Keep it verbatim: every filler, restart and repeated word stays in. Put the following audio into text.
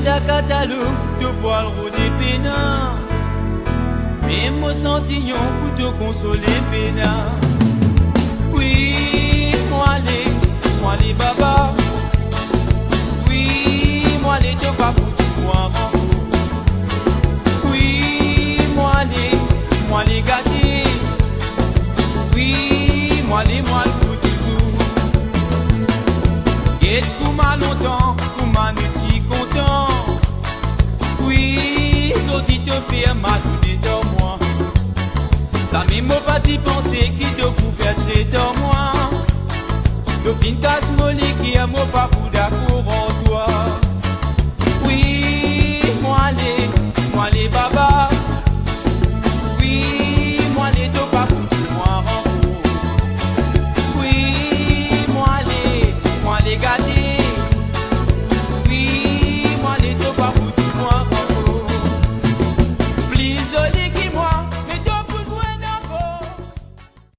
Katalog, to pou al rode pena. Me mo santi lion pou to konsole pena. Wi, mo ale, mo ale baba. Wi, mo ale, to pa pou tou mwa ranko. Wi, mo ale, mo ale gate. Wi, mo ale, mo al pou touzour. Get kouma lontan, kouma nou ti kontan. Wi, sorti to fer mal pou detan mwa. Zame mo pa ti panse ki to pou fer detan mwa. To finn kas mo leker, mo pa